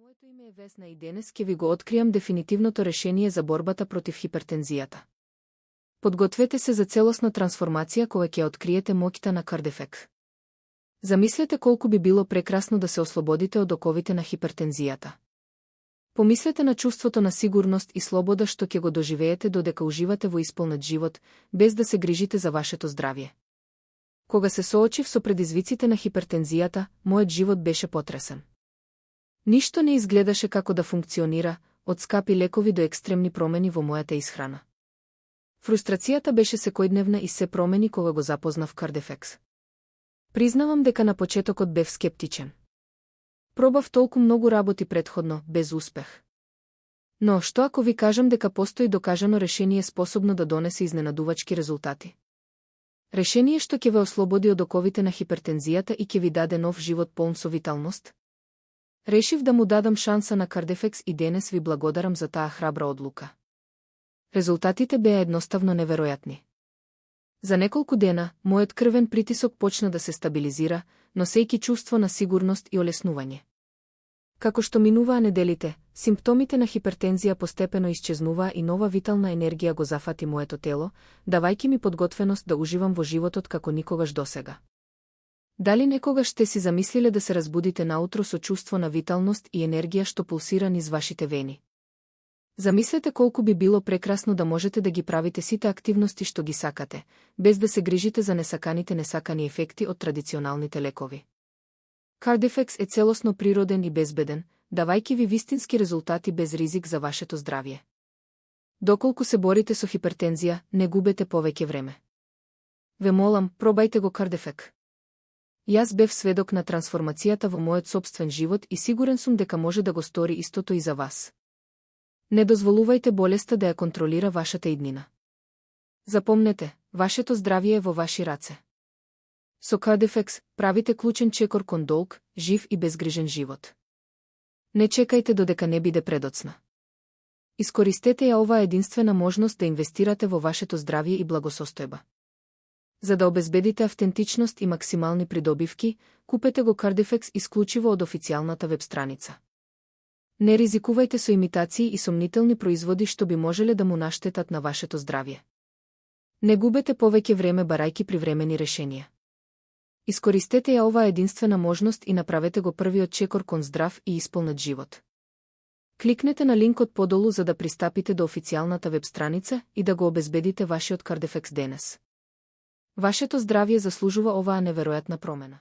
Моето име е Весна и денес ќе ви го откријам дефинитивното решение за борбата против хипертензијата. Подгответе се за целосна трансформација кога ќе откриете моќта на Кардефек. Замислете колку би било прекрасно да се ослободите од оковите на хипертензијата. Помислете на чувството на сигурност и слобода што ќе го доживеете додека уживате во исполнет живот, без да се грижите за вашето здравје. Кога се соочив со предизвиците на хипертензијата, мојот живот беше потресен. Ништо не изгледаше како да функционира, од скапи лекови до екстремни промени во мојата исхрана. Фрустрацијата беше секојдневна и се промени кога го запознав Кардефекс. Признавам дека на почетокот бев скептичен. Пробав толку многу работи претходно, без успех. Но што ако ви кажам дека постои докажано решение способно да донесе изненадувачки резултати? Решение што ќе ве ослободи од оковите на хипертензијата и ќе ви даде нов живот полн со виталност? Решив да му дадам шанса на Кардефекс и денес ви благодарам за таа храбра одлука. Резултатите беа едноставно неверојатни. За неколку дена, мојот крвен притисок почна да се стабилизира, носејќи чувство на сигурност и олеснување. Како што минуваа неделите, симптомите на хипертензија постепено исчезнуваа и нова витална енергија го зафати моето тело, давајќи ми подготвеност да уживам во животот како никогаш досега. Дали некогаш сте си замислиле да се разбудите наутро со чувство на виталност и енергија што пулсира низ вашите вени? Замислете колку би било прекрасно да можете да ги правите сите активности што ги сакате, без да се грижите за несакани ефекти од традиционалните лекови. Кардефекс е целосно природен и безбеден, давајќи ви вистински резултати без ризик за вашето здравје. Доколку се борите со хипертензија, не губете повеќе време. Ве молам, пробајте го Кардефек. Јас бев сведок на трансформацијата во мојот сопствен живот и сигурен сум дека може да го стори истото и за вас. Не дозволувајте болеста да ја контролира вашата иднина. Запомнете, вашето здравје е во ваши раце. Со Кардефекс правите клучен чекор кон долг, жив и безгрижен живот. Не чекајте додека не биде предоцна. Искористете ја оваа единствена можност да инвестирате во вашето здравје и благосостојба. За да обезбедите автентичност и максимални придобивки, купете го Кардефекс исклучиво од официјалната веб страница. Не ризикувајте со имитации и сомнителни производи што би можеле да му наштетат на вашето здравје. Не губете повеќе време барајки привремени решенија. Искористете ја оваа единствена можност и направете го првиот чекор кон здрав и исполнет живот. Кликнете на линкот подолу за да пристапите до официјалната веб страница и да го обезбедите вашиот Кардефекс денес. Вашето здравје заслужува оваа неверојатна промена.